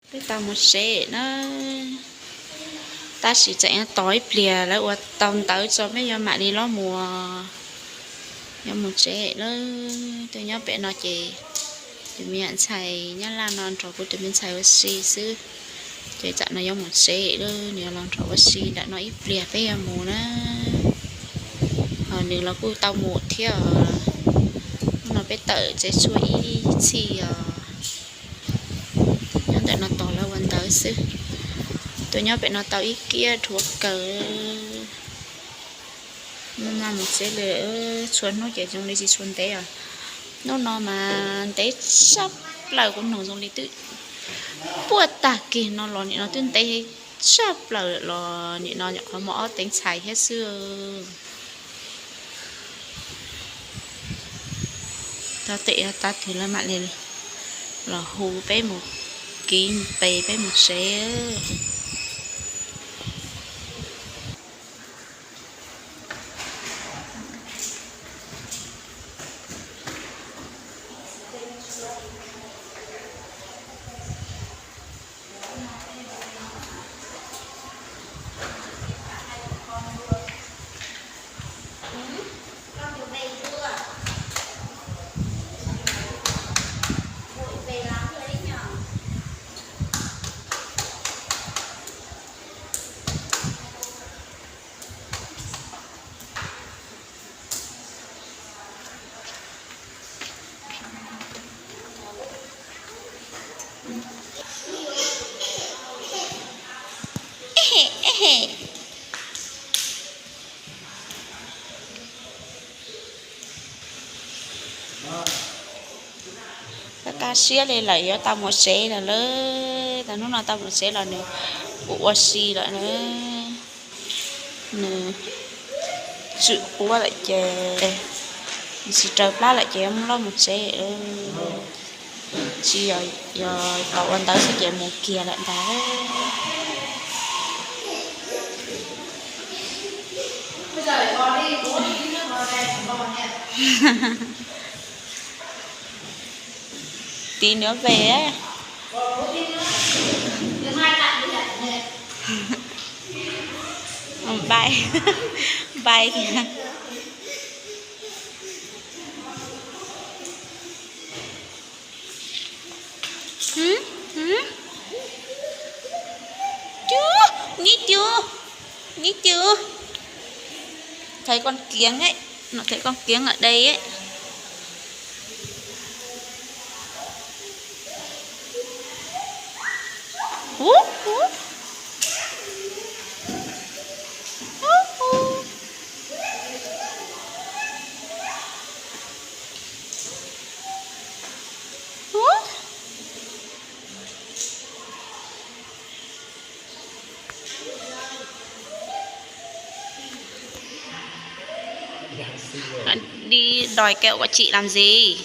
Peb tau mus tsev na, tab sis tseem tos ib pliag lawv ua tau ntawv tso peb yuav mam li los mus, yuav mus tsev lawm. Tuaj nyob pem no ces tus me nyuam ntxhais Nyab Laj no nrog kuv tus me ntxhais ua si xwb, ces tam no yuav mus tsev lawm, nws yuav los nrog ua si ntawm no ib pliag peb yuav mus na. Ho nws los kuj tau mus thiab os. Hnub no peb tawm tsev tshuaj ib txhij os. Nyob ntawm no tos lawv ua ntawv xwb. Tuaj nyob pem no tau ib kiab dhuav kawg. Hnub no mus tsev lawm, txhua hnub ces zoo li tsis tshua ntev os. Hnub no mas ntev tshaj plaws, kuv noog zoo li twb puag tag kis no los nim no twb ntev tshaj plaws lawm los nim no nyuam qhuav muaj ob teev txhais thiab xwb. Tau tem tag kis lawv mam li los hu peb mus kiv pes peb mus tsev. Kaj siab li lawm, yuav tau mus tsev lawm lawm. Tau hnub no tau mus tsev los nws ua ua si lawm na. Nws tswm quav lawm ces, nws tsis raws plab lawm ces yuav muab loj mus tsev. Tsis yog, yog tos ua ntawv xwb ces mus kiag lawm ntag. Tí nữa về á. Bay, bay kìa. Hử? Hử? Chú, ní chú, ní chú. Thấy con kiếng ấy, nó thấy con kiếng ở đây ấy. Hú, hú. Hú, hú. Hú. Đi đòi kẹo của chị làm gì?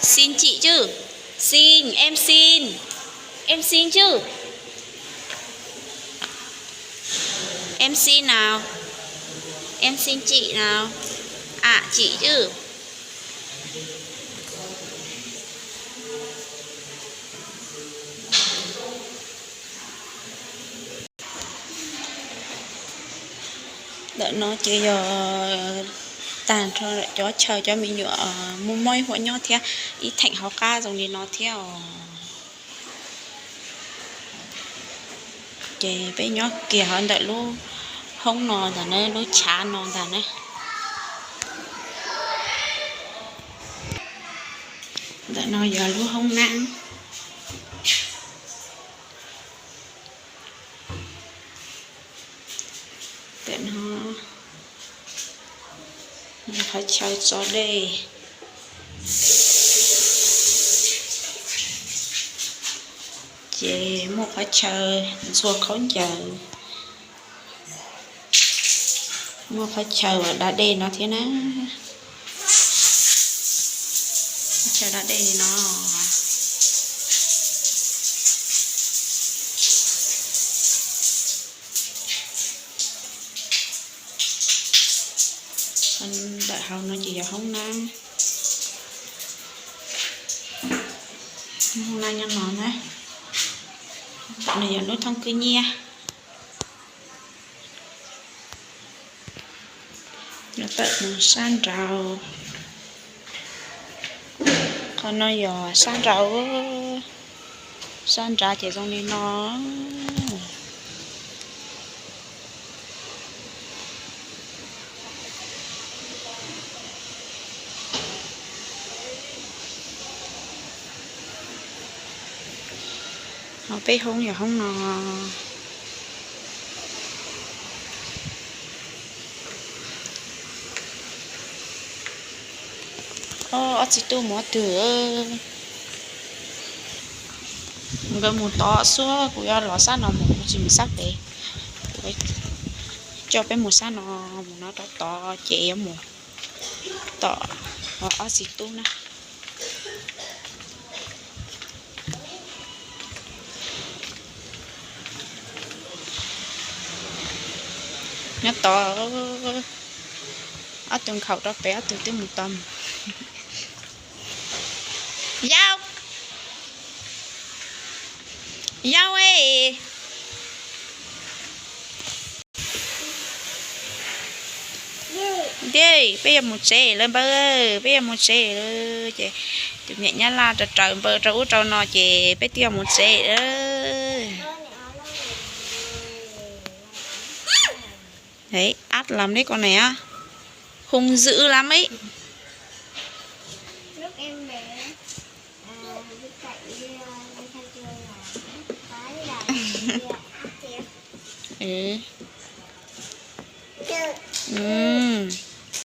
Xin chị chứ? Xin, em xin. Em xin chứ? Em xin nào? Em xin chị nào? À, chị chứ? Ntawm no ces yog tag nrho cov chaw cov me nyuam muaj mob huam nyob thiab, ib theem hauv qab zoo li no thiab os. Ces peb nyob kiag hauv ntawm lub hoob no ntag na, lub chav no ntag na. Ntawm no yog lub hoob nab. Ntawm no yog qhov chaw tso dej, ces muaj qhov chaw ntxhua khaub ncaws, muaj qhov chaw da dej no thiab na. Qhov chaw da dej li no. Ntawm hauv no Yog hoob na, hoob na nyob no na, tom no yog lub thoob kwj nyiaj. Tawm mus sab nraud, qhov no yog sab nraud, sab nraud ces zoo li no. Ho peb hoob yog hoob no. Ob txiv tub mus twg? Nkawd mus tod xwb, kuv yuav los sab no mus, kuv tsis mus sab pem. Kuv coj peb mus sab no, mus no rau tod ces yuav mus tom ob txiv tub na. Nyob tod, ob tug nkhaus rau pem, ob tug twb mus tod mus. Yau, yau e. Dej, peb yuav mus tsev lawm npawg, peb yuav mus tsev lawm ces tus niam nyab laj raws raws npawg rau ub rau no ces peb twb yuav mus tsev lawm. Đấy, át lắm đấy con này á. Hung dữ lắm ấy. Ừ. Ừ.